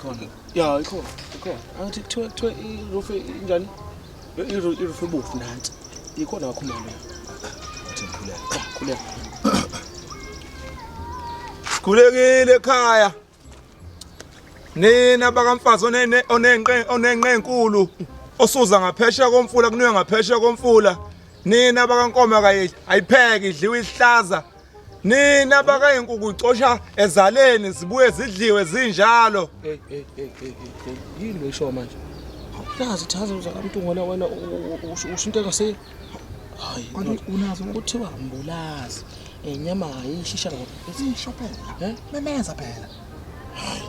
Ikhona. Ya ikhona, ikhona. Angithi kuthiwa i-roof injani? I-roof ebovu nansi. Ikhona kakhumalo. Athi ngikhuleka. Khuleka. Sikhulekile ekhaya. Nina bakamfazi onene onenqe onenqe enkulu osuza ngaphesheya komfula kunuye ngaphesheya komfula. Nina bakankomo akayidli ayipheki idliwa ihlaza. Nina bakayinkukhu icosha ezaleni zibuye zidliwe zinjalo. Hey hey hey hey hey. Yini lo isho manje? Nazi thaza uzakamntungwana wena usho into engase. Hayi, Kanti unazo kuthiwa mbulazi. Inyama ayishisha ngoba isho phela. Eh? Memeza phela. Hayi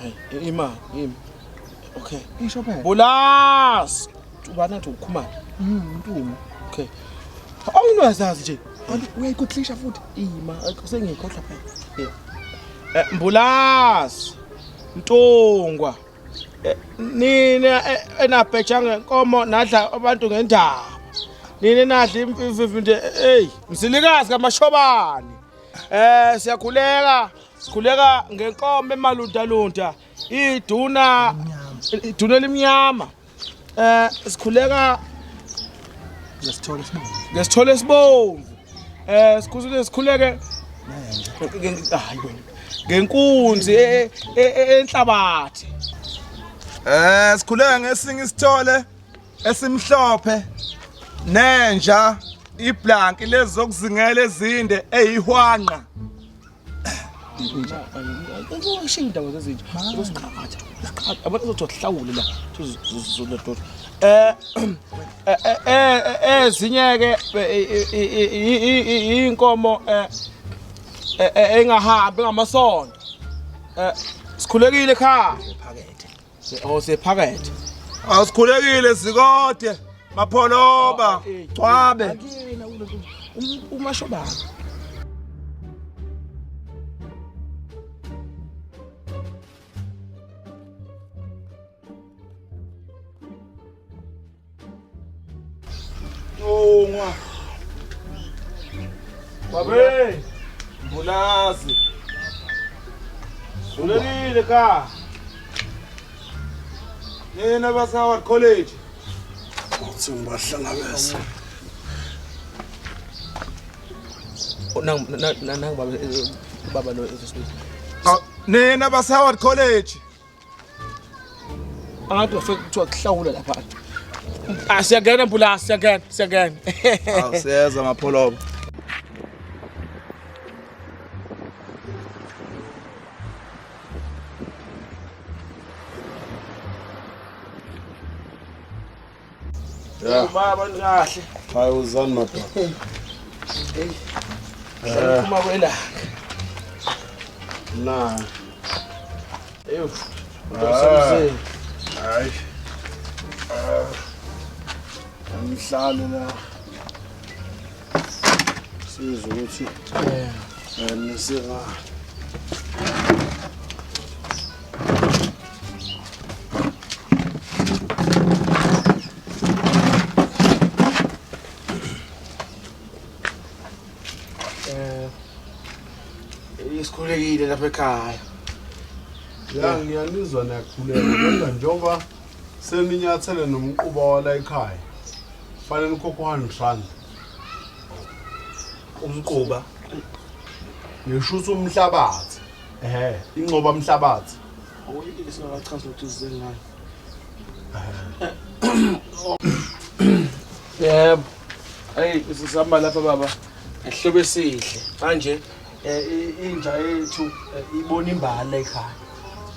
hayi ima ima. Okay. Isho phela. Mbulazi. Ubani athi ukhumalo? Ntumo. Okay. Awunazazi nje. Kanti uyayikhohlisha futhi. Ima sengiyikhohlwa phela. Yeah. Eh, Mbulazi. Ntungwa. Nina enabheja ngenkomo nadla abantu ngendaba. Nina nadla imfifi nje hey msilikazi kaMashobane. Siyakhuleka sikhuleka ngenkomo emalundalunda iduna iduna elimnyama. Sikhuleka Ngesithole sibongo. ngesithole esibomvu. Sikhuleke sikhuleke hayi wena ngenkunzi enhlabathi. Sikhuleka ngesinye isithole esimhlophe nenja iblanki lezi zokuzingela ezinde eyihwanqa. Inja ayishiya indaba zezinja uzosiqhatha usiqhatha abantu uzothi hlawule la tuzododo ezinye ke inkomo engahambi ngamasondo sikhulekile ekhaya Phakethe. Oh sephakethe Awusikhulekile zikode mapholoba gcwabe. Akuyena umashobana. Ntungwa. Babe, Mbulazi. ulelile ka. Nina base Howard College. Uthi ngibahlangabeza. Nang nang baba baba lo ezosibiza. Nina base Howard College. Angathi wafika kuthiwa kuhlawula lapha. Ah siyangena mbula siyangena siyangena. Awuseza mapholoba. Ya. Baba kahle. Hayi uzani madoda. Hey. Phuma kwelanga. Na. Eyo. Usemzini. Hayi. Angihlale la. Sizwe ukuthi nisika. Isikhulekile lapha ekhaya. Ya ngiyanizwa niyakhuleka kodwa njengoba seninyathele nomquba wala ekhaya. Fanele ukhokhe 100 rand. Umquba. Ngisho ukuthi umhlabathi. Ehhe, inqoba mhlabathi. Singakachazi ukuthi size ngani. Yebo. Hey, sisihamba lapha baba. Ehlobo esihle. Manje inja yethu ibona imbala ekhaya.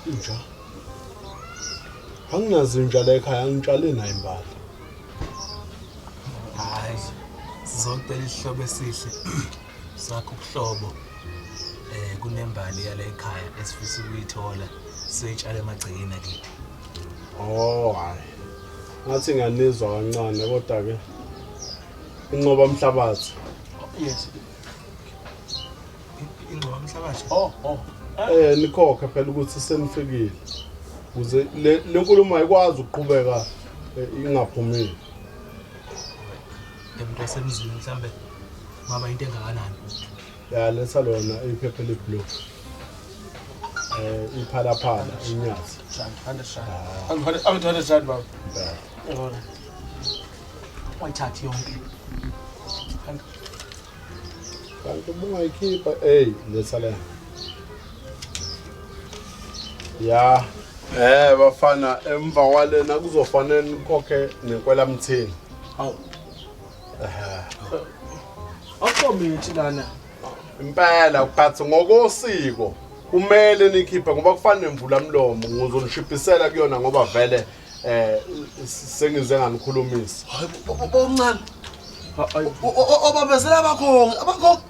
Inja. Anginazinja la ekhaya, angitshale nayo imbala. Hayi. Sizocela isihlobo esihle. Sakho ubuhlobo. Kunembali yala ekhaya esifisa ukuyithola. Siyitshala emagcekeni akithi. Oh, hayi. Ngathi ngiyanizwa kancane kodwa ke inqoba mhlabathi. Yes. Ingcoba mhlabathi. Oh, oh. Nikhokhe phela ukuthi senifikile. Ukuze le nkulumo ayikwazi ukuqhubeka ingaphumile. Umuntu wasemzini mhlambe ngaba into engakanani? Ya letha lona iphepha eliblue. Iphalaphala inyathi. 100 rand. Angu 100 rand baba. Yabona. Wayithathi yonke. Kanti ubungayikhipha ey letha le. Ya. Bafana emva kwalena kuzofanele nikhokhe nenkwela mthini. Hawu. Awukomithi lana. Impela but ngokosiko kumele nikhiphe ngoba kufana nemvula mlomo ngizonishiphisela kuyona ngoba vele sengize nganikhulumisa. Hayi bomncane. Obabezela abakhongi, abakhongi.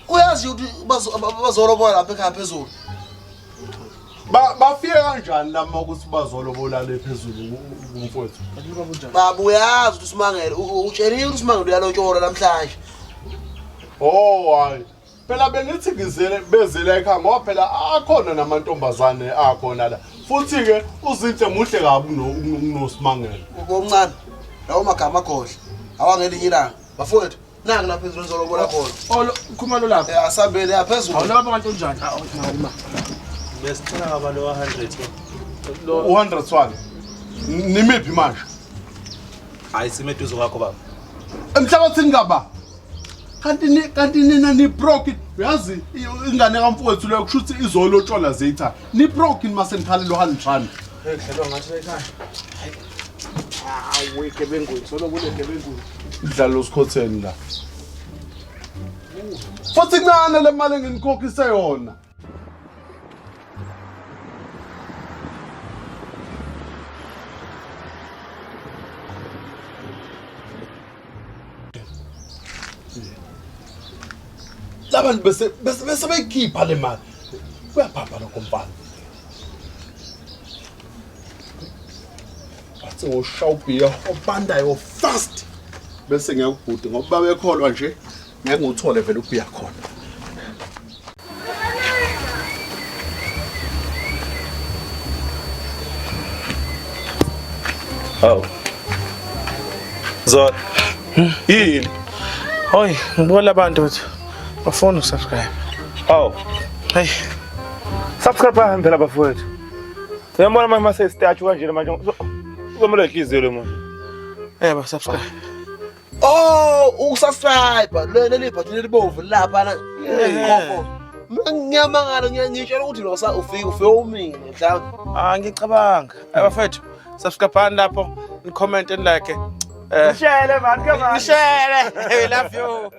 Uyazi ukuthi bazolobola lapha ekhaya phezulu. Bafike kanjani lama ukuthi bazolobola le phezulu kumfowethu? Baba uyazi ukuthi uSimangele utsheliwe ukuthi uSimangele uyalotshola namhlanje. Oh hayi. Phela bengithi ngizele bezele ekhaya ngoba phela akhona namantombazane akhona la. Futhi ke uZinhle muhle kabi kunoSimangele. Bomncane. Lawo magama agodla. Awangelinye ilanga. Bafowethu nangi lapha phezulu nizolobola khona. Olo khumalo lapha. Asambele yaphezulu. Awulapha abantu onjani? Ma. Besicela ngaba lo 100 lo. 100 wani. Nimiphi manje? Hayi sime eduze kwakho baba. Emhlabathini kaba. Kanti nina ni broke uyazi ingane kamfowethu leyo kusho ukuthi izolotshola zeyitha. Ni broke mase nikhalelo 100 rand. Hey dlalwa ngathi ekhaya. Hawu igebengweni solo kule gebengweni. Udlalo usikhotheni la. Futhi kuncane le mali enginikhokhise yona. Labantu bese beyikhipha le mali. Kuyaphapha lokho mfana. Bathi ngoshawubhiya obandayo fast. Bese ngiyakubhuda ngoba babekholwa nje ngeke ngiwuthole vele ubhiya khona. Hawu. Zona. Yini? Hoy, ngibona abantu ukuthi bafuna ukusubscribe. Hawu. Hey. Subscribe phela bafowethu. Uyabona manje mase statue kanje manje uzomela inhliziyo lo muntu. Ba subscribe. Oh, ukusubscribe leli button elibovu lapha la. Khokho. Ngiyamangala ngiyangitshela ukuthi lo sa ufike umile mhlawumbe. Ah ngicabanga. Bafethu, subscribe lapho, ni comment and like. Share man, come on. Share. We love you.